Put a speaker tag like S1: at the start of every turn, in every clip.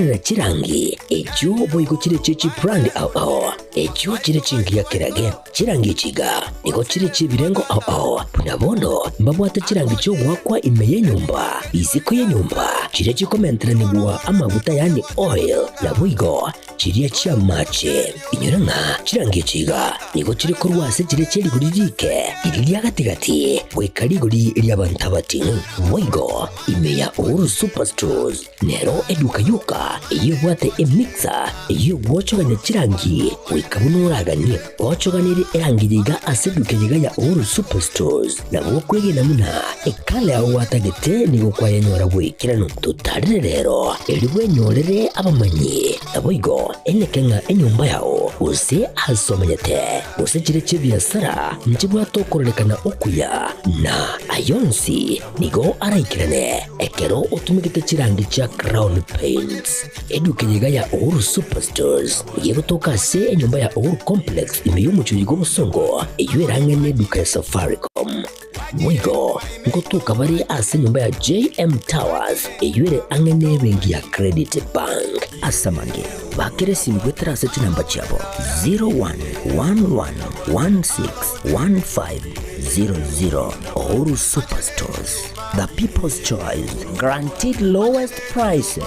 S1: Na chirangi echio boigo chire chie chibrandi ao ao, echio chire chingiya kerage. Chirangi echi iga nigo chire chi'ebirengo ao ao, buna bono mbabwate chirangi chi'ogoakwa ime y'enyomba, isiko y'enyomba, chiria chikomenteranigwa amaguta yaani oil, naboigo chiria chi'amache. Inyora ng'a chirangi echi iga nigo chire korwa ase chiria chie rigori riike, riria ria gati-gati, goika rigori ri'abanto abating'u. Boigo ime ya Uhuru Superstores Nero eduka yoka eyio ebwate emixer eyio egwochogania chirangi goika buna oraganie. Ochoganerie erangi eye iga ase eduka eye iga ya Uhuru Superstores nabo okwegena buna ekala yao gwatagete nigo kwayenyora goikeranu. Totarire rero erio bwenyorere abamanyi naboigo eneke ng'a enyomba yao gose ase omenyete gose chire chi'ebiasara nchibwate okororekana okuya na ayonsi Nigo araikerane ekero otumegete chirangi chia Crown Paints. Eduka eye iga ya Uhuru Superstores nigo egotoka ase enyomba ya Uhuru Complex ime y'omochie oyo bw'obosongo eyio erang'e neduka ya Safaricom. Boigo ngotoka bare ase enyomba ya JM Towers eyio ere ang'e nebenki ya Credit Bank. Ase amange, bakera esimi goetera ase chinamba chiabo 0111161500. Uhuru Superstores, the people's choice, guaranteed lowest prices.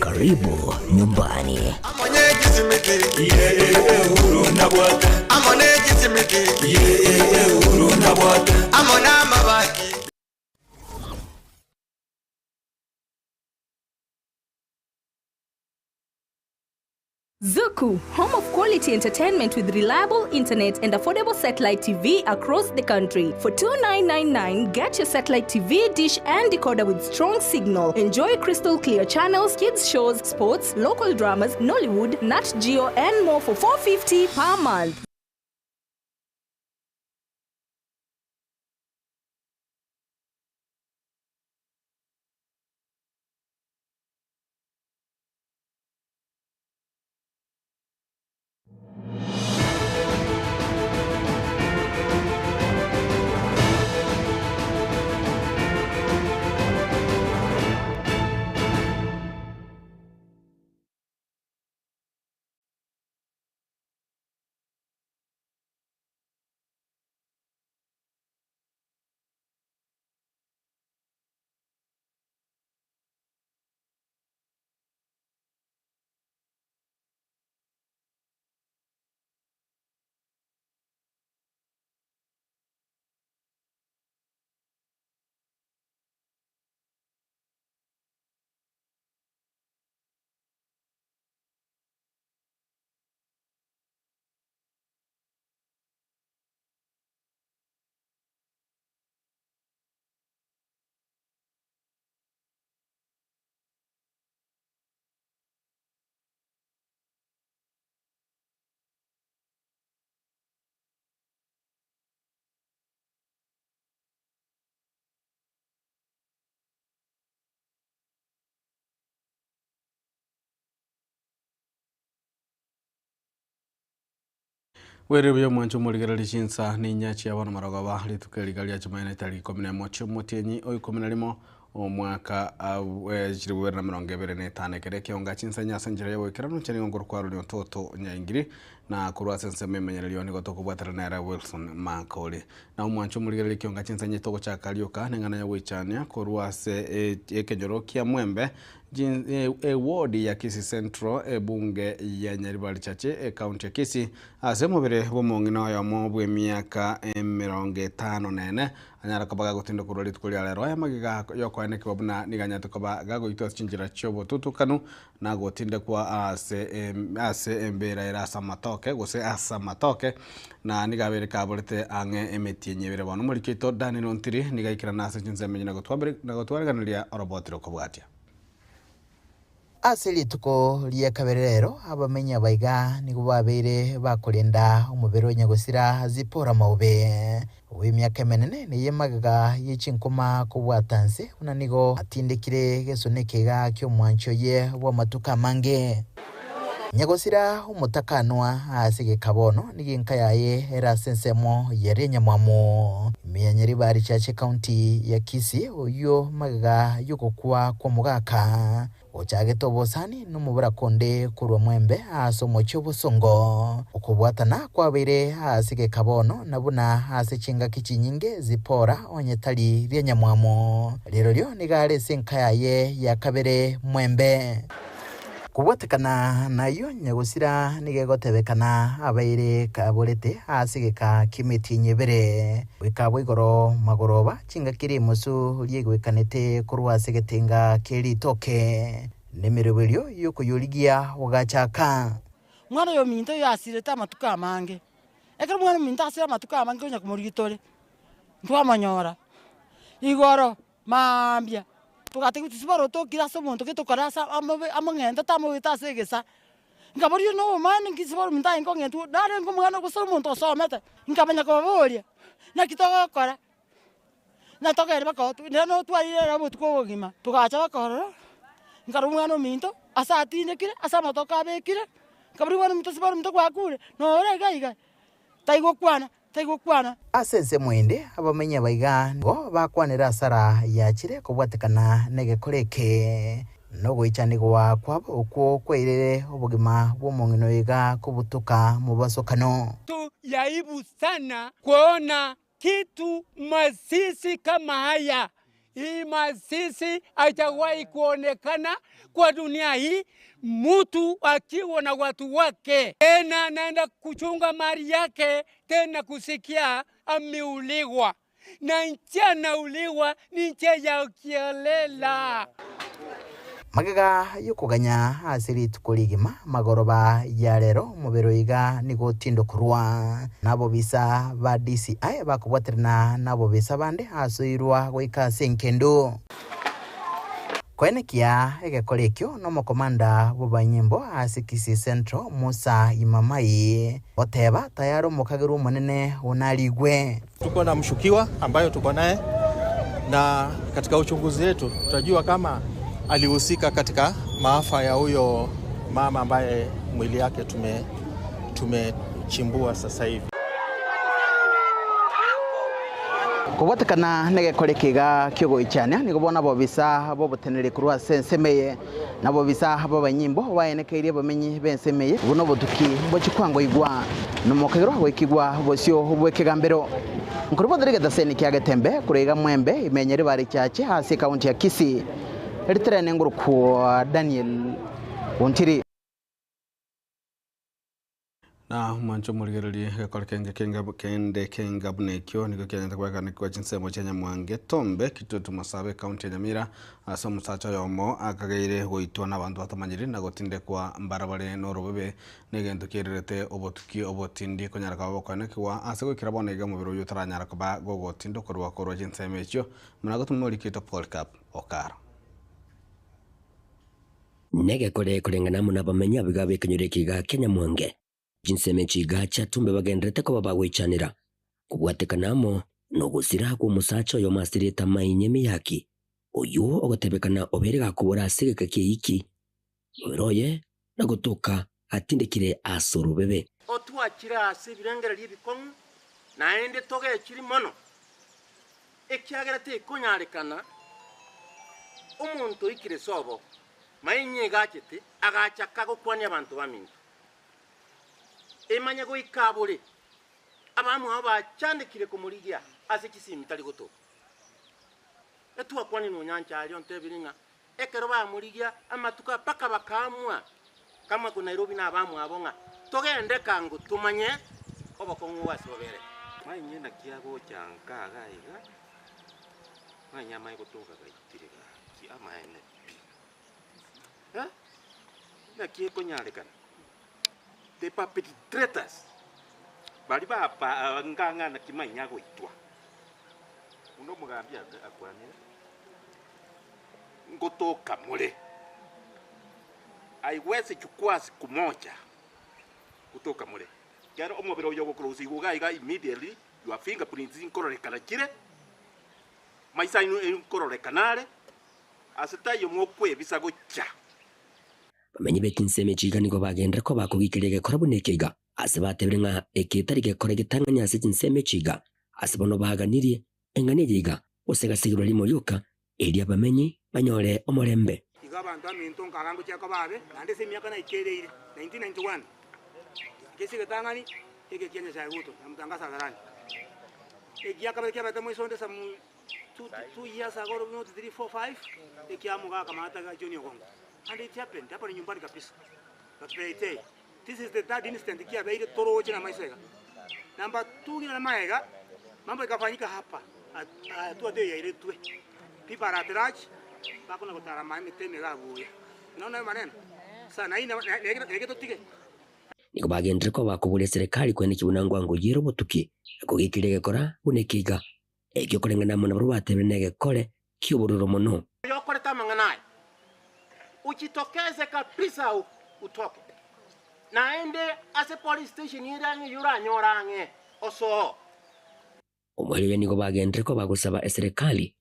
S1: Karibu nyumbani.
S2: Zuku, home of quality entertainment with reliable internet and affordable satellite TV across the country. For 2999, get your satellite TV, dish and decoder with strong signal. Enjoy crystal clear channels, kids shows, sports, local dramas, Nollywood, Nat Geo and more for 450 per month.
S3: Bwere buya omwancho omorigereria chinsa ninya chia bono marogoba rituko eriga ria Jumanne tariki ikomi na emo chi'omotienyi o ikomi na rimo omwaka chilifu bibere na emerongo ebere na etano ekero ekeonga chinsa inye ase enchera y'oboikeranu inche nigo nkorokwa Aroni Ototo Nyaingiri na korwa ase ensemo emenyererio nigo tokobwaterana nere Wilson Makori. Na omwancho omorigereria ekeonga chinsa inye togochaka rioka neng'ana y'ogoichania korwa ase ekenyoro kia Mwembe Eward ya Kisii Central, ebunge ya Nyaribari Chache, ecounty ya Kisii, ase omobere bw'omong'ina oyomo bw'emiaka emerongo etano na ene, anyare koba gagotindwa korwa rituko ria rero. Aya magega y'okoenekigwa buna nigo anyarete koba gagoitwa ase chinchera chi'obotutukanu na gotindekwa ase ase embera ere ase amatoke gose ase amatoke, na nigo abeire kaborete ang'e emetienyi ebere bono. Omoriki oito Daniel Ontiri nigo aikerana ase chinsemo enyia na gotwareganeria oroboti rokobwatia.
S4: Ase rituko ria kabere rero abamenyi aba iga nigo babeire bakorenda omobere o nyagosira Zipporah Maube, ow'emiaka emenene na ey'emagega ye chinkoma kobwata nse, buna nigo atindekire gesona ekeiga ki'omwanchi oye bw'amatuko amange. Nyagosira omotakanwa ase egeka bono nigo enka yaye ere ase ensemo y'eria enyamwamu, ime ya Nyaribari Church Ecounty ya Kisii, oyio magega y'ogokwa kw'omogaka. Ochagete obosani nomobura konde korwa Mwembe ase omochie obosongo. Okobwatana kwabeire ase egeka bono na buna ase chingaki chinyinge Zipora onye tari ri'enyamwamu. Rirorio nigo are ase enka yaye ya kabere Mwembe. Kobwatekana nayio nyagosira nigo egotebekana abaire kaborete ase egeka ki'emetienyi ebere, goika abwo igoro magoroba chingaki rimusu riaigwekanete korwa ase egetenga kie ritoke, na emeroberio y'okoyorigia ogachaka.
S5: Omwana oyo ominto oyo asirete amatuko amange, ekero omwana ominto asire amatuko amange konya komorigia tore, ntwamonyora, igoro maambia togatebiwa tisibora otokire ase omonto gete okore ase amobe among'ente tamobete ase egesa. Nkaboria na obomani nki sibora ominto aye nkong'entwa narenge omwana gose omonto osomete, nkamanya kobaboria, naki togokora? Na togende mpaka otwe nere notwarire ere obotuko obogima, togacha mpaka ororo, nkarora omwana ominto, ase atindekire, ase amatoke abekire, nkaboria omwana ominto ase ominto gwakure, nore iga iga, taigokwana, taigokwana.
S4: Ase ensemo ende, abamenyi abaiga nigo bakwanire asara yachire kobwatekana negekora eke, na ogoichanigwa kwabo okwo kwairire obogima bw'omong'ina oyo iga kobutoka mobasokano.
S6: Tu ya aibu sana kuona kitu masisi kama haya. Hii masisi haijawahi kuonekana kwa dunia hii, mtu akiwa na watu wake, tena anaenda kuchunga mali yake, tena kusikia ameuliwa na nchi anauliwa ni nchi ya kiolela.
S4: Magega y'okoganya ase rituko rigima magoroba ya rero omobere oiga nigo otindokorwa nabobisa ba DCI bakobwaterana nabobisa bande asoirwa goika ase enkendo. Koenekia egekora ekio nomokomanda bw'abanyimbo ase Kisii Central Musa Imamai goteba tayari omokagerwa omonene onarigwe.
S7: Tuko na mshukiwa ambayo tuko naye na katika uchunguzi wetu tutajua kama alihusika katika maafa ya huyo mama ambaye mwili yake tumechimbua sasa hivi.
S4: Kobwatekana negekore kiga kiogoichania nigo bono abobisa boboteneri korwa ase ensemo eye na abobisa b'abanyimbo baenekeirie abamenyi b'ensemo eye buna obotuki mbochikwangoigwa nomokagerwa goikigwa bosio bw'ekegambero. Nkorobothere egetaseni kia Getembe korwa iga Mwembe ime Nyaribari Chache ase ekaunti ya Kisii riterene ngorokwa Daniel Ontiri.
S3: Na mwanche omorigererie egekore kenge kenga kende kenga buna ekio nigo kianyarete koekanekigwa chinsemo chia Nyamwange Tombe Kitutu Masabe ekaunti ya Nyamira ase omosacha oyomo akageire goitwa nabanto batamanyiri na gotindekwa mbarabare norobebe negento kiererete obotuki obotindi konyara koba bokoenekigwa ase goikera bono iga omobere oyio otaranyara koba gogotindokorwa korwa chinsemo echio buna gotuma orikito Polycarp Okaro.
S1: Negekore koreng'ana amo nabamenyi abiga b'ekenyoro eke iga kia Nyamwange, chinsemo echi iga chiatumbe bagendererete koba bagoichanera, kobwatekana amo nogosira kw'omosacha oyomo asirete amainyo emeyaki, oyio ogotebekana obeire gakobora ase egeka ki'eiki, omobere oye na gotoka atindekire ase orobebe.
S8: Otwachire ase ebirengererio ebikong'u, naende togechiri mono, ekiagera tekonyarekana omonto oikire sobo, mainye egachete, agachaka gokwania abanto baminto. Emanye goika abore, abamwabo bachandekire komorigia ase chisimi tari gotoka. Etwakwanire nonyancha aria ontebire ng'a ekero bamorigia amatuko aya mpaka bakaamua kama ko Nairobi na abamwabo ng'a togende kango tomanye obokong'u obo ase bobere.
S9: Mainye naki agocha nka iga iga, mainye amaye gotoka gaitire gaki amaene pi. Eh? Naki ekonyarekana? The perpetrators baria baba ngang'a naki mainye agoitwa. Buna omogambi akwanire, ngotoka more, haiwezi chukua siku moja gotoka more. Ekero omobere oyo ogokorosiwa iga iga immediately your fingerprints nkororekana chire, maiso aino nkororekana are, ase taiyo mokwebisa gochia.
S1: Bamenyi be chinsemo echi iga nigo bagenderera koba kogikeria egekora buna eke iga, ase batebire ng'a eke tari gekora egetang'ani ase chinsemo echi iga, ase bono baganirie eng'ana eye iga, gose egasegerwa rimo rioka, erio abamenyi banyore omorembe.
S10: Iga abanto aminto nkaga ngochia koba abe, naende ase emiaka naikereire, 1991, ekesi egetang'ani eke kia Nyasae goto namotangasa hadharani. Egia kabere kiabete moisonde some two, two years ago or not three, four, five, ekia mogaka maata ga John Ogongo. And it happened, hapa ni nyumbani kabisa. But Peitei, this is the third incident kiabeire toroche na maiso iga. Number two ng'ina na maega, mambo ikafanyika hapa, hatua te yairetwe. People are at large, bakona gotara amae emete ime iga buya. Naona ayo maneno? Sana, na na totige.
S1: Nigo bagenderere koba bakoboria serikali koenekia buna ngwango yere obotuki na kogekeria egekora buna ekeiga. Ekio koreng'ana amo nabarabwo batebire negekore ki'obororo mono.
S8: Oyokorete amang'ana aya, ujitokeze kabisa utoke, naende ase police station ere ang'e eyio oranyore ang'e osoo.
S1: Omoerio oye nigo bagenderere koba bagosaba eserekari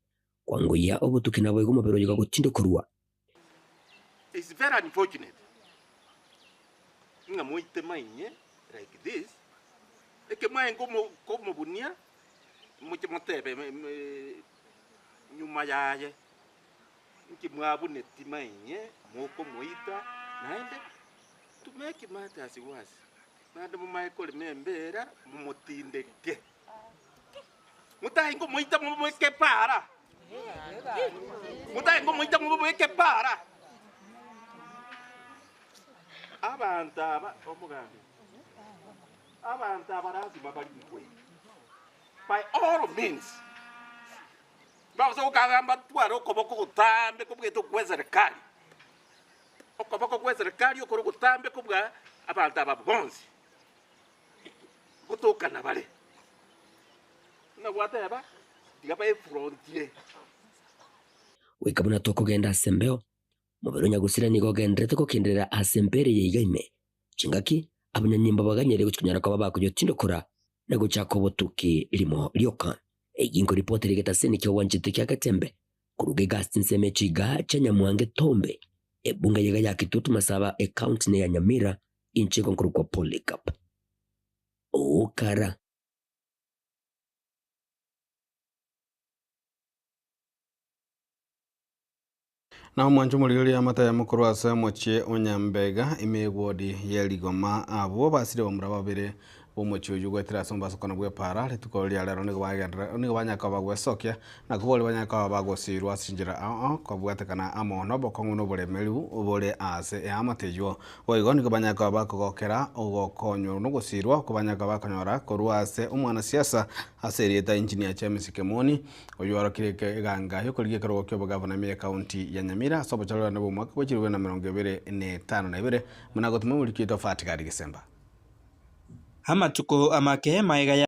S1: kwangoyia obotuki naboigo omobere oye gogotindokorwa.
S9: It's very unfortunate ng'a moite mainye like this, ekemwaye nkomobunia moche motebe nyuma yaye, inki mwabuneti mainye mokomoita, naende to make matters worse, naende momaye korema embera momotindeke. Motae nkomoita momoike para, motae nkomoita momoike para. Abanto aba omogambi, abanto aba lazima barikwe by all means. Mbabasa gokagamba tware okoboko gotambe kobwete okwa serikali, okoboko gwa serikali okoro gotambe kobwa abanto aba bonsi gotokana bare. Buna gwateba, tiga baefrontie.
S1: Goika buna tokogenda ase embeo, omobere o nyagusira nigo ogendererete gokenderera ase embeera eye iga ime. Chingaki, abanyanyimbo baganyire gochia konyara koba bakoyotindokora na gochaka obotuki rimo rioka. Eyio nkoripotera egetaseni ki'ogwanchete kia Getembe koruga egasi chinsemo echi iga chia Nyamwange Tombe, ebunge yaiga ya Kitutu Masaba, ecounty neya Nyamira, inche igo nkorokwa Polycarp Okara.
S3: Na omwancho omorigereria amatemo korwa ase omochie o Nyambega ime ewodi ye Rigoma abwo basire bamura babere b'omochie oyio goetera ase omobasokano bw'epaara rituko ria rero nigo bagenderera nigo banyare koba bagwesokia na koboria banyare koba bagosirwa ase chinchera ao ao kobwatekana amo nobokong'u na oboremeriu bore ase eamate eyio. Boigo nigo banyare koba bakogokera ogokonywa na ogosirwa okwo banyare koba bakonyora korwa ase omwanasiasa ase erieta Engineer James Kemoni Oyio orokire eganga y'okorigia ekerogo ki'obogavana ime y'Ekaunti ya Nyamira ase obochorerani bw'omwaka bwe chilifu bibere na emerongo ebere na etano na ibere, buna agotuma omoriki oito Fatigari Gisemba.
S11: Amatuko amake magega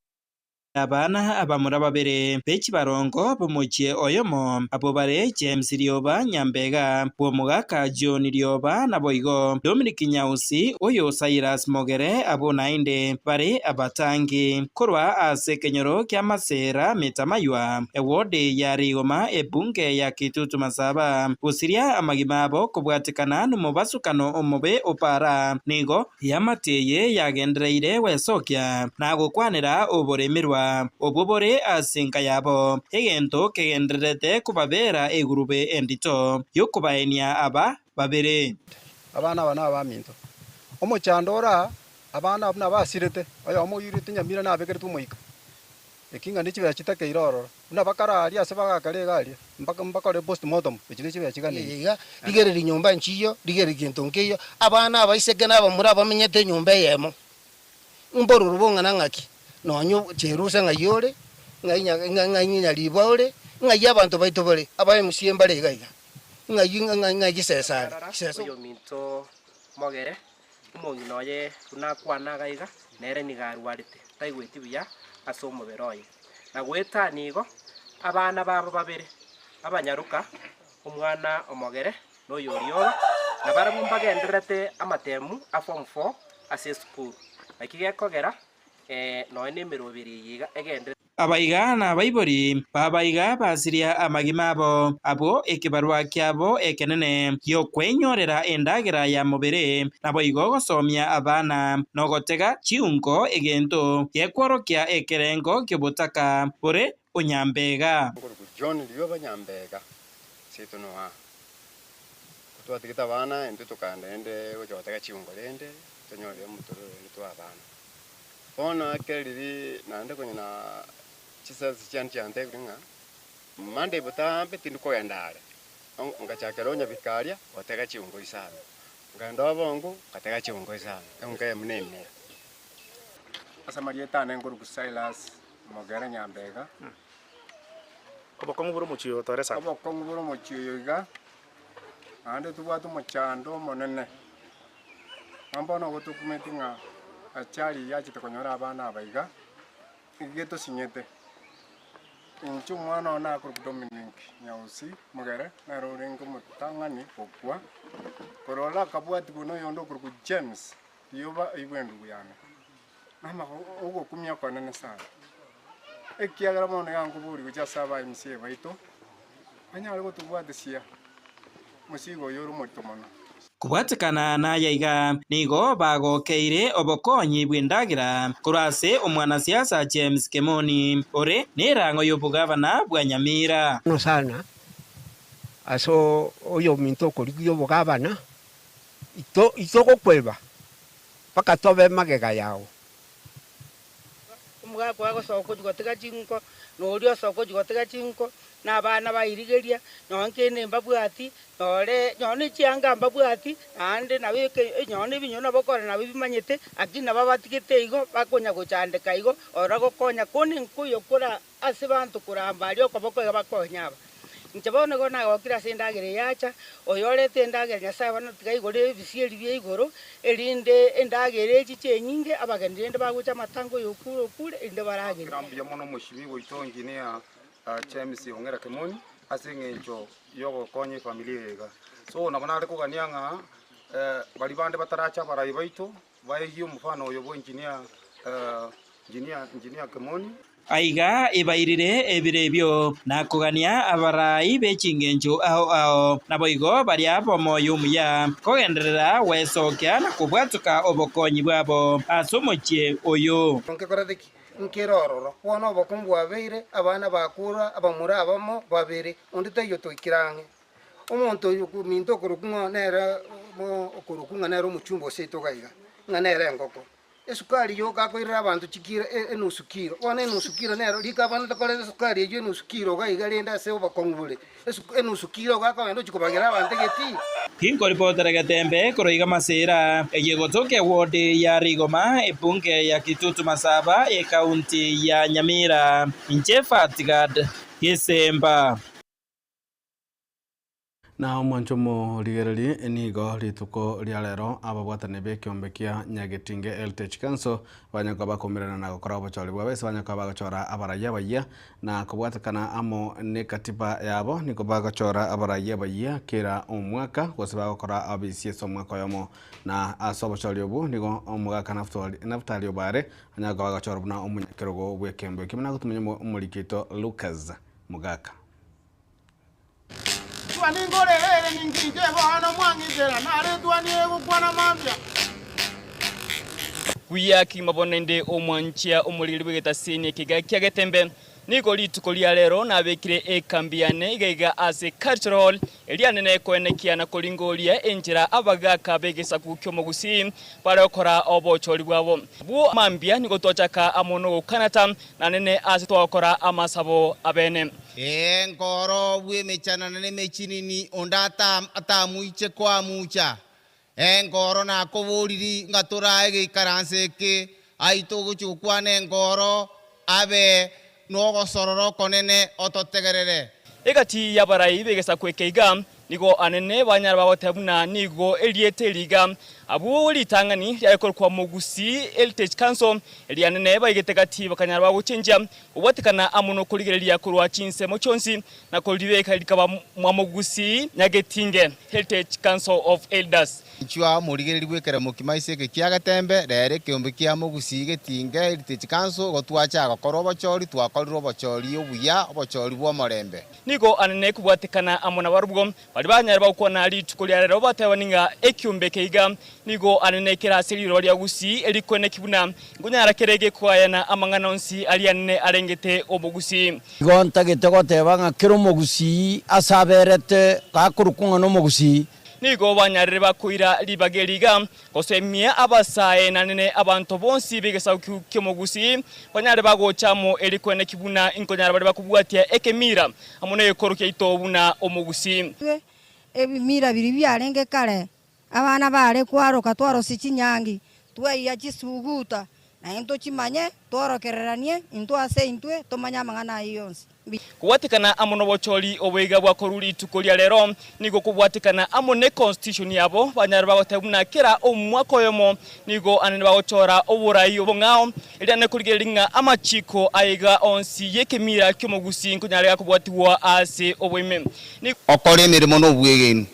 S11: y'abana abamura babere be chibarongo b'omochie oyomo, abwo bare James Rioba Nyambega, bw'omogaka John Rioba, naboigo Dominic Nyausi, oyo Cyrus Mogere, abwo naende bare abatangi korwa ase ekenyoro ki'Amasera Metamaywa, ewodi ya Rigoma, ebunge ya Kitutu Masaba, gosiria amagima abo kobwatekana nomobasukano omobe o para. Nigo eamate eye yagendereire gwesokia na gokwanera oboremerwa obwo bore ase enka yabo, egento kegendererete kobabera egurube endito y'okobaenia aba babere.
S12: Abana aba nabaminto. Omochando ore aa, abana abwo nabasirete, oyomo oirete nyamira nabekeretwe omoika. Eki ng'a nechibesa chitakeire ororo. Buna bakare aria ase bagakare iga aria, mpaka mbakore postmortem, echi nechibesa chiganeire.
S13: Iga, rigereria nyomba nchiyo, rigereria gento nkeiyo, abana abaiseke na abamura bamenyete enyomba eyemo. Mbororo bong'ana ng'aki? Nonya cherusa ng'ai ore, ng'ai ng'ai nyaribo ore, ng'ai abanto baito bare, aba MCA mbare iga iga, ng'ai ng'ai gisesa are, gisesa.
S14: Oyominto mogere, omong'ina oye buna akwana iga iga, nere nigo arwarete, taigweti buya ase omobere oye. Na goetania igo, abana babo babere, abanyaroka, omwana omogere na oyorioba, na barabwo mbagendererete amatemu a form four ase esukuru. Naki gekogera nonya nemeroberi eye iga egendererete.
S11: Abaiga na abaibori b'abaiga basiria amagima abo, abwo ekebarua kiabo ekenene gi'okwenyorera endagera ya mobere, naboigo gosomia abana, na ogotega chiunko egento gekworokia ekerengo ki'obotaka bore onyambega.
S15: Nkorokwa John Rioba Nyambega, seito noa. Twatigete abana intwe tokaenda rende gocha gotega chiungo rende tonyorire omotororo rende twa abana. Bono ekero riria naende konya na chisense chiane chiantebirie ng'a Monday botambe tindi kogenda are, ngachakera onyabika aria gotega chiungo isano, nkaenda obongo ngatega chiungo isano, eungo eyemo na emia.
S16: Ase amarieta ane nkoruku Silas Mogere Nyambega.
S17: Obokong'u bore omochie oyo tore sana.
S16: Obokong'u bore omochie oyo iga, naende tobwate omochando omonene. Nabo bono ogotokumeti ng'a achari eyio yachete konyora abana aba iga, iga etosinyete. Inche omwana one akorokwa Dominic Nyausi Mogere, nere orenge omotang'ani gokwa, korora akabwatigwa na oyonde okorokwa James Rioba oigwe endugu yane, ogokumia okonene sana, ekiagera bono iga nkoboria gochia ase aba MCA baito, banyare gotobwatisia omosigo oyo ore omorito mono.
S11: Kobwatekana naya iga, nigo bagokeire obokonyi bw'endagera korwa ase omwanasiasa James Kemoni, ore nerang'o y'obogavana bwa Nyamira.
S18: Mono sana ase oyominto okorigia obogavana, Itogokweba mpaka tobe magega yao.
S19: Omogaka oye agosoka ochia gotiga chinko, na oria osoka ochia gotiga chinko, na abana bairigeria, nonye kende mbabwati, nore nonye ne chianga mbabwati, naende nabo eke nonye na ebinyoro nabo okore nabo bimanyete, lakini nabo batigete igo, bakonya gochandeka igo, ora gokonya kone nkoyo kora Ase banto koramba aria okoboko iga bakonya aba. Inche bono nigo nagokire ase endagera eye acha, oyorete endagera Nyasae bono tiga aigore ebisieri bia igoro, erinde endagera echiche enyinge, abageni rende bagocha amatanga oyo okure okure, erinde baragere.
S16: Kera mbuya mono omosibigwa oito engineer James Ong'era Kemoni ase eng'encho yogokonya efamiri eye iga. So nabo nare kogania ng'a baria bande batarache abarai baito baegie omofano oyo bwa engineer engineer engineer Kemoni.
S11: Aiga ebairire ebiro ebio, na kogania abarai be chingencho ao ao, naboigo baria b'omoyo omuya, kogenderera gwesokia na kobwatoka obokonyi bwabo ase omochie oyo.
S13: Nkekorete ki? Nkere ororo. Bono obokungu bwabeire, abana bakura, abamura abamo babere, onde taiyo toikire ang'e. Omonto oyo ominto okorokwa ng'a nere okorokwa ng'a nere omochumba oseito iga iga, ng'a nere engoko. Esukari yoka akoirera abanto chikiro enusu kiro, bono enusu kiro nero rika abana tokoreta esukari eywo enusu kiro iga iga rende ase obokong'u bore, enusu kiro iga akogenda ochia kobagera abanto egetii.
S11: Tinkoripotera getembe korwa iga Masira, eye gotoka ewodi ya Rigoma, ebunge ya Kitutu Masaba, ekaunti ya Nyamira. Inche Fatgad Gesemba.
S3: Na omwancho omorigererie nigo rituko ria rero ababwatani b'ekiombe kia Nyagetinge Heritage Council banya koba bakomerana na gokora obochori bwabo ase banya koba bagochora abarayia abayia na kobwatekana amo nekatiba yabo nigo bagochora abarayia abayia kera omwaka gose bagokora abisi ase omwaka oyomo na ase obochori obwo nigo omogaka Naftali Obare anyare koba agochorwa buna omonyakerogo bw'ekiombe ekio buna gotumia omoriki oito Lucas Mogaka.
S20: Ninkorerere ninkinche bono mwang'itera, naretwanie gokwana mambia.
S21: Buya kegima bono naende omwanchia omoriri bw'egetasini ekiga kia Getembe. Nigo rituko ria rero nabekire ekambi yane iga iga ase Cultural Hall eria nene koenekia na koringoria enchera abagaka b'egesaku ki'omogusii bare gokora obochori bwabo. Abwo mambia nigo twachaka amo nogokanata na nene ase twagokora amasabo abene.
S22: Enkoro bw'emechanana nemechinini, onde atamuiche koamucha. Enkoro nakoboriri ng'a torae geikaranso eke, aye togochia gokwana enkoro, abe nogosorora okonene ototegerere.
S21: Egati y'abarai b'egesaku eke iga, Nigo anene banyara bagoteba buna nigo erieta eri iga abwo ritang'ani riare korokwa Mogusii Heritage Council, erianene baigete gati bakanyara bagochenchia gobwatekana amo nokorigereria korwa chinsemo chionsi na koribeka rikaba Mwamogusii Nyagetinge Heritage Council of Elders.
S22: Inchuo morigererie bw'ekeremo kimaiso eke kia Getembe, rero ekeombe kia Mogusii Getinge Heritage Council, igo twacha gokora obochori, twakorire obochori obuya, obochori bw'omorembe.
S21: Nigo anene kobwatekana amo nabarabwo baria banyare bagokwana rituko ria rero batebani ng'a ekiombe eke iga nigo anene kere ase riroba ria Gusii erikweneki buna nkonyara kere gekoayana amang'ana onsi aria anene arengete omogusii.
S23: Igo ntagete goteba ng'a kera omogusii ase aberete gakorokwa ng'a nomogusii.
S21: Nigo banyarire bakoira ribaga eri iga, gosemia abasae nanene abanto bonsi b'egesaku ki'omogusii, banyare bagocha amo eri koeneki buna inkonyara bare bakobwatia ekemira amo negekoro kiaito buna omogusii.
S2: Ebimira biria biarenge kare, abana baare kwaroka twarosia chinyangi, twaiya chisuguta, na intwe tochimanye, tworokereranie intwe ase intwe, tomanye amang'ana ayio yonsi.
S21: Kobwatekana amo nobochori oboiga bwa korwa rituko ria rero nigo kobwatekana amo ne constitution yabo banyare bagoteba buna kera omwaka oyomo nigo anene bagochora oborai obong'ao erio anene korigereria ng'a amachiko aiga onsi yekemira kiomogusii nkonyare gakobwatigwa ase oboime. Nigo.
S22: Okore emeremo nobwegenu.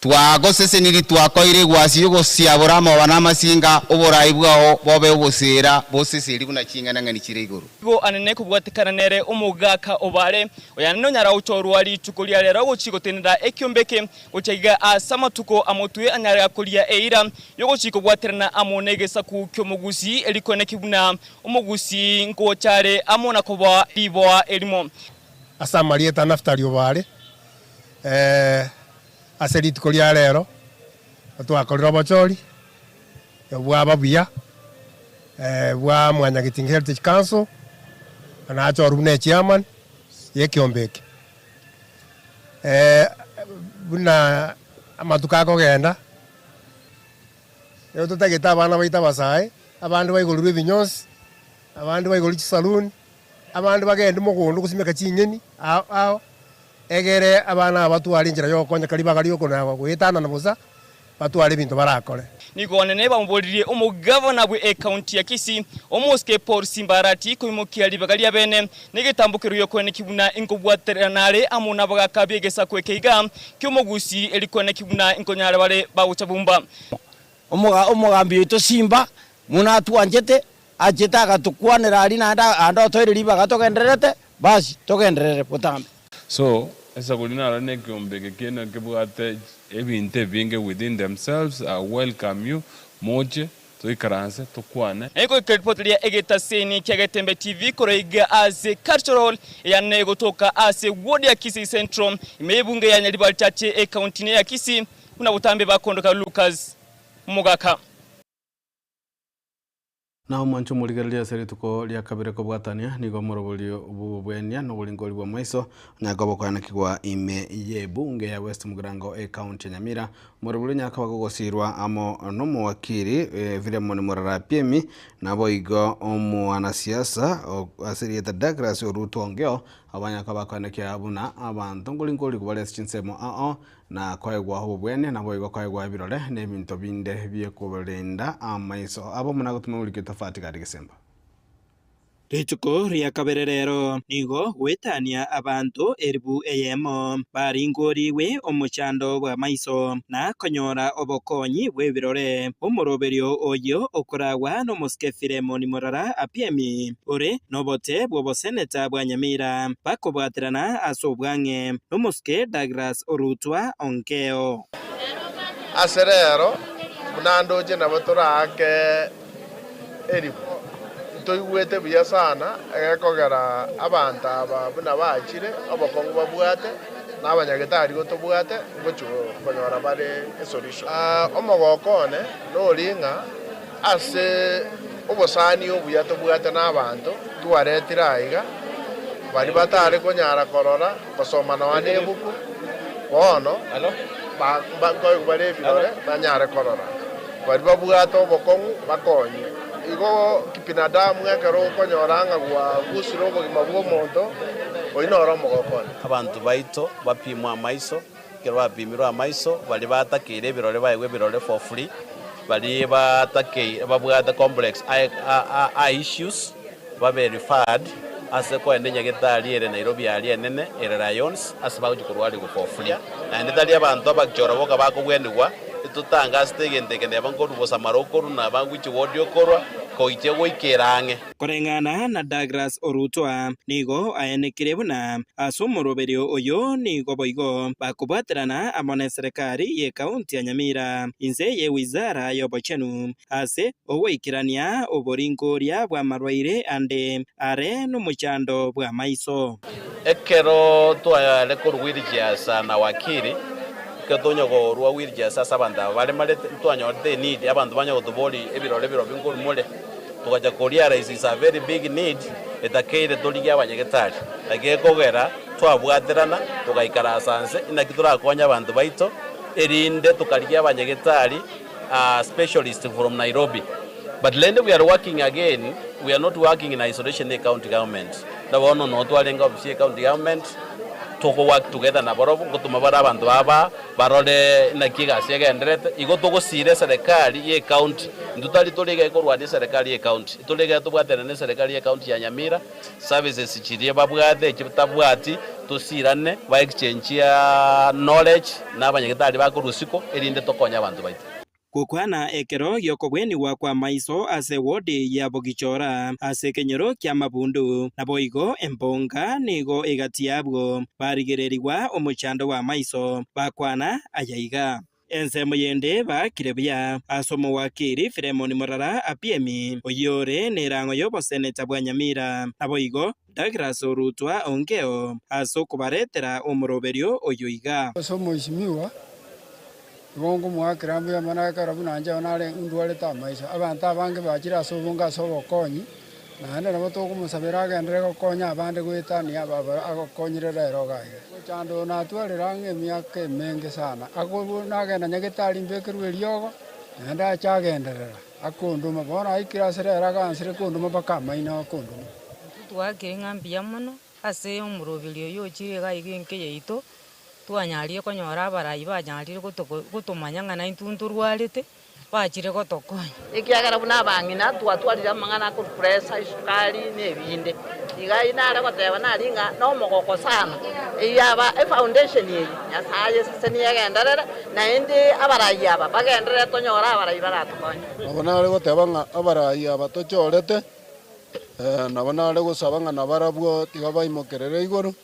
S22: Twagosesenirie twakoire egwasi y'ogosiabora amaoba na amasinga, oboraai bwao bobe oboseera boseseri buna ching'enang'eni chire igoro.
S21: Nigo anene kobwatekana nere omogaka obare, oyanene onyara gochorwa rituko ria rero gochia gotenena ekiombe eke gochia iga ase amatuko amotwe anyare gakoria eira y'ogochia kobwaterana amo negesaku ki'omogusii erikweneki buna omogusii ngocha are amo na koba riboa erimo.
S5: Ase amarieta a Nafutali obare, Ase rituko ria rero twakorire obochori bwaba buya bwa Mwanyagetinge Heritage Council, na nachorwa buna echairman ya ekiombe eke. Buna amatuko akogenda, nigo totagete abana baito abasae, abande baigorirwe ebinyonsi, abande baigorirwe chisaloon, abande bagende mogondo gosimeka chinyeni ao ao. Egere abana aba batware enchera y'ogokonyeka ribaga ri'okonaagwa goetanana bosa, batware ebinto barakore.
S21: Nigo onene bamoboririe omogavana bwe ekaunti ya Kisii, omosike Paul Simba Arati koimokia ribaga ria bene negetambokero gi'okoeneki buna inkobwaterana are amo nabagaka b'egesaku eke iga ki'omogusii eri koeneki buna inkonyare bare bagocha bumba.
S23: Omogambi oito Simba, buna atwanchete, achete agatokwanera aria naende aande otoire ribaga togendererete, basi togenderere botambe.
S24: So, esaguri naro nekeombe eke kiaino kebwate ebinto ebinge within themselves, I welcome you, moche toikaranse tokwane.
S21: Nigo ekeripoti ria egetaseni kia Getembe TV korwa iga ase Cultural Hall eyane egotoka ase ward ya Kisii Central ime y'ebunge ya Nyaribari Chache ekaunti ya Kisii buna botambe bakondoka Lucas Mogaka.
S3: Na omwanche omorigereria ase rituko ria kabere kobwatania, nigo omorobori bw'obobwenia na oboringori bw'amaiso onyare koba okoanekigwa ime y'ebunge ya West Mugirango ecounty ya Nyamira. Omorobori onyare koba gogosirwa amo nomowakiri Philemon Murara Apiemi naboigo omwanasiasa ase erieta Douglas Oruto Ongeo abanyare koba bakoanekia buna abanto nkoringori bare ase chinsemo ao Na koegwa obobwene, naboigo koegwa ebirore, na ebinto binde bi'okorinda amaiso abo buna gotuma buri getofati gari gesemba.
S11: Rituko ria kabere rero nigo goetania abanto elifu eyemo baringorigwe omochando bw'amaiso na konyora obokonyi bw'ebirore. Omoroberio oyio okoragwa nomosike Filemoni Morara Apiemi ore nobote bw'oboseneta bwa Nyamira bakobwaterana ase obwang'e nomosike Douglas Orutwa Onkeo.
S25: Ase rero, buna ndoche nabo toraake eribu. Ntoigwete buya sana egekogera abanto aba buna bachire, obokong'u babwate, na abanyagetari gotobwate, ngochia konyora bare esolution. Omogoko one nori ng'a ase obosani obuya tobwate nabanto twaretire aiga, baria batare konyara korora, gosoma nonya nebuku, bono nkoigwa bare ebirore banyare korora. Baria babwate obokong'u bakonywe. Igo kibinadamu ekero okonyora ng'a gwagusire obogima bw'omonto, oyio noro omogoko one.
S26: Abanto baito bapimwe amaiso, Ekero bapimirwe amaiso, baria batakeire ebirore baegwe ebirore for free, baria batakeire babwate complex eye eye issues babe referred ase koenda enyagetari ere Nairobi aria enene ere Lions ase bagochia korwarigwa for free. Naende tari abanto abachoro boka bakobwenigwa, etotangasete egento eke neba nkorwa bosamara okorwa naba ngwichi ward okorwa, goichia goikera ang'e.
S11: Koreng'ana na Douglas Orutwa, nigo aenekire buna ase omoroberio oyo nigo boigo bakobwaterana amo neserekari y'ekaunti ya Nyamira inse ye wizara y'obochenu ase ogoikerania oboringoria bw'amarwaire ande are nomochando bw'amaiso.
S26: Ekero tware korwa Wilichiasa na Wakili, Ekero tonyakorua wheelchairs ase abanto aba baremarete, ntwanyorete eneed, abanto banya gotoboria ebirore birobio nkorwa more, togacha ko realize is a very big need etakeire torigie abanyagetari. Naki gekogera twabwaterana togaikaransa nse inaki torakonye abanto baito erinde tokarigia abanyagetari specialist from Nairobi. But rende we are working again, we are not working in isolation ne county government. Buna bono noo twarenge ofisi ye county government, togo work together nabarobwo, ngotoma bare abanto baba barore naki egasi egendererete. Igo togosira eserekari ye county, intwe tari tore iga ekorwania eserekari ye county, tore iga tobwaterane na eserekari ye county ya Nyamira, services chiria babwate echi batabwati, tosirane, ba exchange knowledge na abanyagetari bakorwa isiko, erinde tokonye abanto baito.
S11: Gokwana ekero gi'okobwenigwa kw'amaiso ase wodi ya Bogichora ase ekenyoro ki'amabundu, naboigo embonga nigo egati y'abwo barigererigwa omochando bw'amaiso, bakwana ayaiga. Ensemo yende baakire buya ase omowakiri Filemon Morara Apiemi, oyio ore nerang'o y'oboseneta bwa Nyamira, naboigo Douglas Orutwa Ongeo ase okobaretera omoroberio oyo iga.
S4: Ase omoisimigwa, igo nkomoakera mbuya mono ekero buna inche nare ndwarete amaiso. Abanto abange bachire ase obonge ase obokonyi, naende nabo tokomosabera agenderere gokonya abande goetania aba agokonyire rero iga iga. Omochando oyo natwarire ang'e emiaka emenge sana, akorwa nagenda nyagetari mbekerwe eriogo, naende ache agenderera. Akondoma, bono aikire ase rero agansire kondoma mpaka amaino akondoma.
S6: Intwe twakire ng'a mbuya mono ase omoroberi oyo ochire iga iga enka yaito, twanyarire konyora abarai banyarire gotoko gotomanya ng'a naintwe ntorwarete, bachire gotokonya.
S7: Ekiagera buna abang'ina twatwarire amang'ana akorwa pressure, esukari, na ebinde. Iga ayio nare goteba nari ng'a nomogoko sana, eyaba efoundation eye Nyasaye ayesesenie egenderere, naende abarai aba bagenderere tonyore abarai baratokonye.
S4: Nabo nare goteba ng'a abarai aba tochorete, nabo nare gosaba ng'a nabarabwo tiga baimokerere igoro,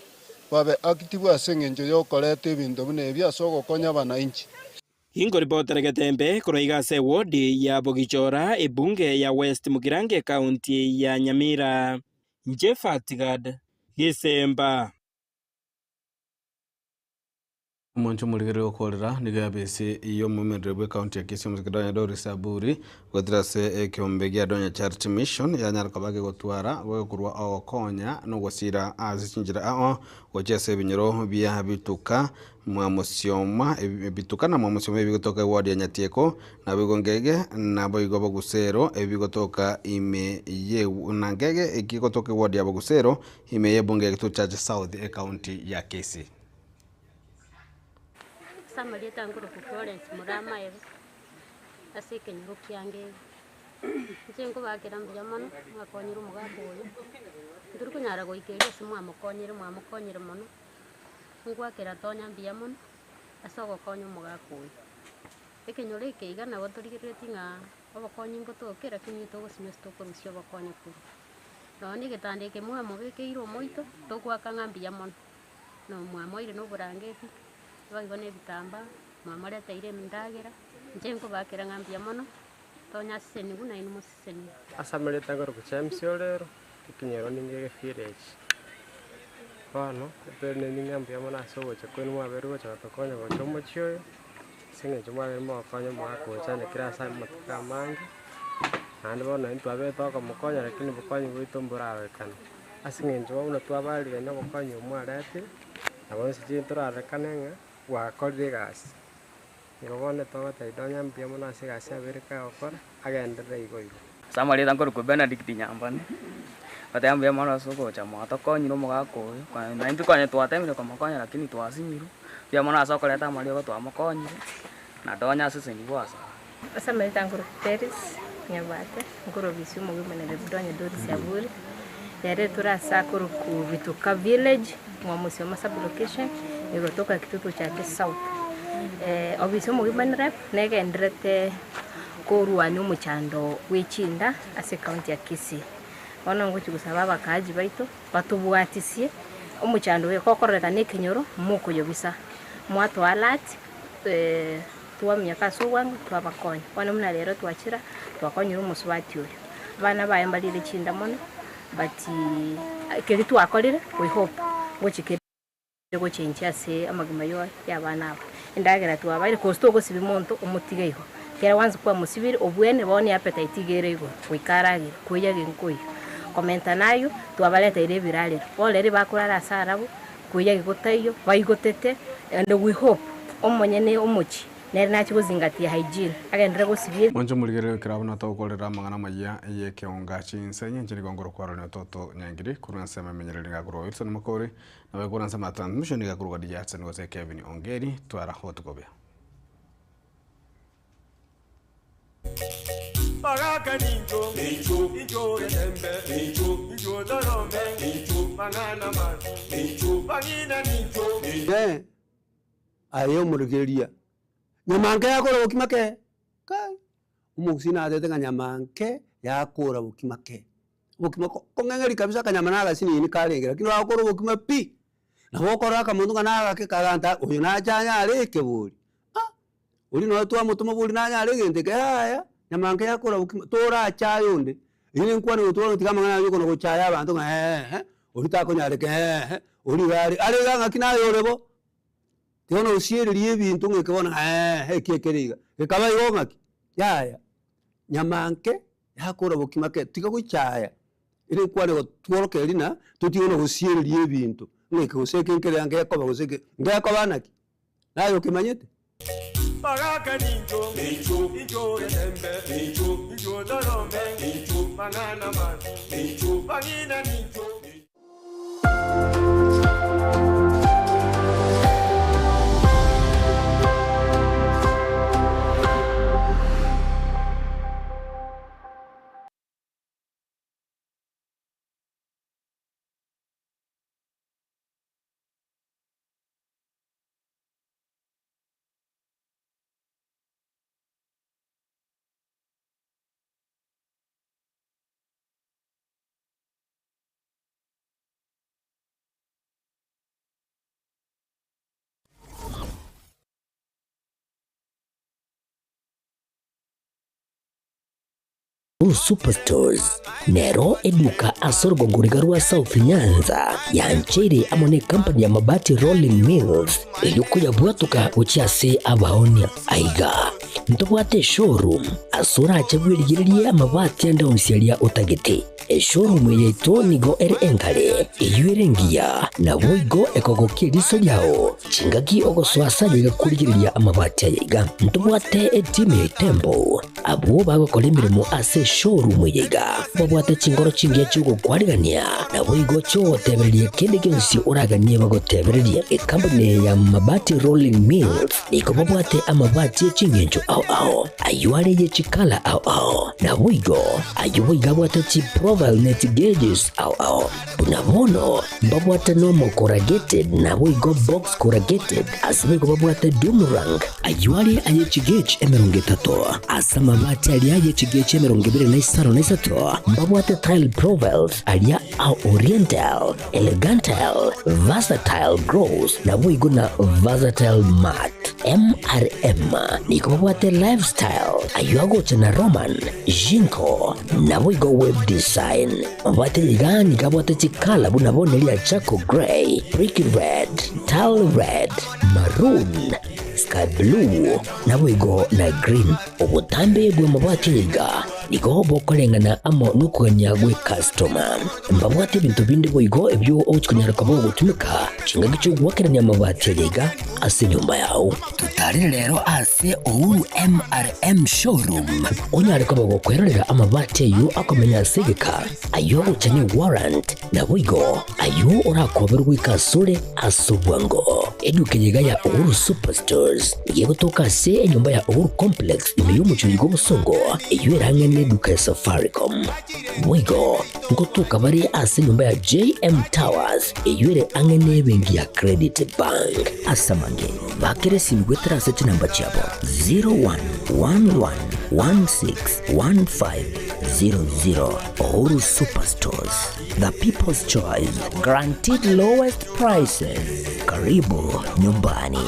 S4: babe active ase engencho y'okoreta ebinto buna ebi ase ogokonya abanainchi.
S11: Inkoripotera Getembe korwa iga ase ewodi ya Bogichora, ebunge ya West Mugirango ekaunti ya Nyamira. Inche Fatgad Gisemba.
S3: Omonche omorigereria okorera nigo yabese y'omomereri bw'ecounty ya Kisii omosike Donya Doris Aburi goetera ase ekeombe gia Donya Charity Mission yanyara koba gegotwara goekorwa ogokonya na ogosira ase chinchera ao gochia ase ebinyoro bia bituka Mwamosioma bituka na Mwamosioma ebigotoka eward ya Nyatieko, naboigo Ngege, naboigo Bogusero ebigotoka ime ye na Ngege ekigotoka eward ya Bogusero ime y'ebunge ya Gitutu Church South ecounty ya Kisii.
S8: Ase amarieta nkorokwa Florence Muramaeba, ase ekenyoro kiange inche nkobakera mbuya mono, mwakonyire omogaka oyo, ntori konyara goika erio ase mwamokonyire mwamokonyire mono. Ngwakera Tonya mbuya mono ase ogokonya omogaka oyo. Ekenyoro eke iga nabo torigereretie ng'a obokonyi mbotoke lakini intwe togosinywa ase tokorusia obokonyi korwa. Nonya na egetanda eke mwamobekeire omoito, togoaka ng'a mbuya mono, na mwamoire na oborangeti, boigo na ebitambaa, mwamoreteire endagera, inche nkobakera ng'a mbuya mono, Tonya asesenigwe nainwe mosesenigwe.
S9: Ase amarieta akorokwa James Orero, ekenyoro ninge village. Bono, tore ng'a mbuya mono ase ogocha kwenu mwabeire gocha gotokonya gocha omochie oyo, ase eng'encho mwabeire mogokonya omogaka ocha onye kera ase amatuko amange, naende bono intwe twabete tokomokonya lakini obokonyi bwaito mborarorekane. Ase eng'encho bono buna twabarire obokonyi obo mwaretire, nabo inse chiaito torarorekane ng'a bwakorire egasi. Igo bono togotebia Donya mbuya mono ase egasi abeire kagokora, agenderere igo igo.
S10: Ase amarieta nkorokwa Benedict Nyambane, ngoteba mbuya mono ase ogocha mwatokonyire omogaka oyo, konya naintwe konya twatemire komokonya lakini twasinyirwe, mbuya mono ase okoreta amariogo twamokonyire, na Donya asesenigwe ase aya.
S27: Ase amarieta nkorokwa Peris Nyabate, nkorobisia omogima omonene Donya Doris Aburi, rero tore ase akorokwa Bituka village, Mwamusioma sub location, egotoka Kitutu Chache South. Obisi omogima rep negenderete korwania omochando bwe chinda ase ecounty ya Kisii. Bono ngochia gosaba abakaaji baito batobwatisie omochando oyo gokororekana ekenyoro mokoyobisa, mwatoa alert twaminyaka ase obwango twabakonya. Bono buna rero twachira twakonyire omosubati oyo, abana baye mbarire chinda mono but keria twakorire we hope ngochi kere gochenchia ase amagima ya abana aba. Endagera twabaire gose togosibia monto omotige igo. Ekero once kwamosibirie obwene bono eappetite iga ere igoro, goika aragere, koiyage nkoiywa. Komenta nayio, twabareteire ebirarero, bono riria bakorara ase arabwo, koiyage gotaiyo, baigotete, and we hope omonyene omochie nere nachie gozingatia hygiene, agenderere gosibia.
S3: Mwanche morigererie ekero abwo natogokorera amang'ana amayia y'ekeonga chinse nyenche nigo ngorokwarania toto nyangiri korwa ensemo emenyereri ngakorwa Wilson Makori Naboigo korwa ensemo ya transmission nigo akorwa DJ Hudson gose Kevin Ongeri twara obotuko obuya.
S1: Bagaka nincho, nincho, nincho getembe, nincho, nincho torome, nincho, mang'ana masu, nincho, bang'ina nincho.
S12: Ee, aye omorokereria, nyama nke yakora bokima ke? Kai, omogusii natete ng'a nyama nke yakora bokima ke. Obokima ko kong'eng'eria kabisa akanyama na agasinini karenge, lakini bagokora obokima pi, nabo okorora akamonto ng'a nagake kaganta oyo nache anyare ekebori, ah, oria nonye twamotoma bori nanyare egento eke yaya, nyama nke yakora bokima torachaye onde, eywo ne enkwana egotwara tiga amang'ana aria okona gochaya abanto ng'a eeh, oria takonyareka eeh, oria iga are, are iga ng'aki naye ore bo? Tiga bono osiererie ebinto ng'a eke bono eeh, eki ekere iga, gekaba igo ng'aki? Yaya, nyama nke. Yakora bokima ke, tiga gochaya, ere nkwane gotworokereria rina, totige na gosiereria ebinto, ng'a eke gose eke nkere ngekoba gose eke, ngekoba naki? Naye okemanyete?
S1: Bagaka nincho, nincho, nincho getembe, nincho, nincho torome, nincho, mang'ana masu, nincho, bang'ina nincho.
S14: Blue Superstores nero eduka ase orogongo riga rwa South Nyanza yancheire amo ne company ya Mabati Rolling Mills erio koyabwatoka gochia ase abaonia. Aiga ntobwate eshowroom ase orache bwerigererie amabati ande onsi aria otagete. Eshowroom yaito nigo ere engare, eyio ere engiya, naboigo ekogokia eriso riao chingaki ogosoa ase aye iga korigereria amabati aya iga. Ntobwate etimu ya Itembo, abwo bagokora emeremo ase eshowroom eye iga, babwate chinkoro chingiya chi'ogokwarigania, naboigo chi'ogotebereria kende gionsi oraganie bagotebererie. Ekampuni eye ya Mabati Rolling Mills nigo babwate amabati e ching'encho ao ao, ayio are ye chikala ao ao, naboigo ayio boigo abwate chiprofile ne chigeges ao ao. Buna bono mbabwate normal corrugated naboigo box corrugated, ase boigo babwate doom rank, ayio are aye chigauge 30, ase amabati aria aye chigauge 25 mbabwate tile profiles aria a oriental, Elegantal, Versatile Gross, naboigo na Versatile Matte. MRM nigo babwate Lifestyle, ayio agocha na Roman, Jinko, naboigo Web Design. Mabwate iga nigo abwate chikala buna bono eria Charcoal Grey, Brick Red, Tile Red, Maroon, Sky Blue, naboigo na Green. Obotambe bw'amabati iga nigo bokoreng'ana amo nokogania gw'ekastoma. Mbabwate ebinto binde boigo ebio ogochia konyara koba ogotumeka chingaki chi'ogoakerania amabati aya iga ase enyomba yao. Totarire rero ase Uhuru MRM Showroom onyare koba gokwerorera amabati ayio akomenya ase egeka, ayio agocha ne warrant, naboigo ayio orakoberwe goika asore ase obwango. Eduka eye iga ya Uhuru Superstores nigo egotoka ase enyomba ya Uhuru Complex ime y'omochie oyo bw'obosongo, eyio ere ang'e neduka ya Safaricom. Boigo ngotoka bare ase enyomba ya JM Towers eyio ere ang'e nebenki ya Credit Bank. Ase amange, bakera esimi goetera ase chinamba chiabo 0111161500. Uhuru Superstores, the people's choice, guaranteed lowest prices. Karibu nyumbani.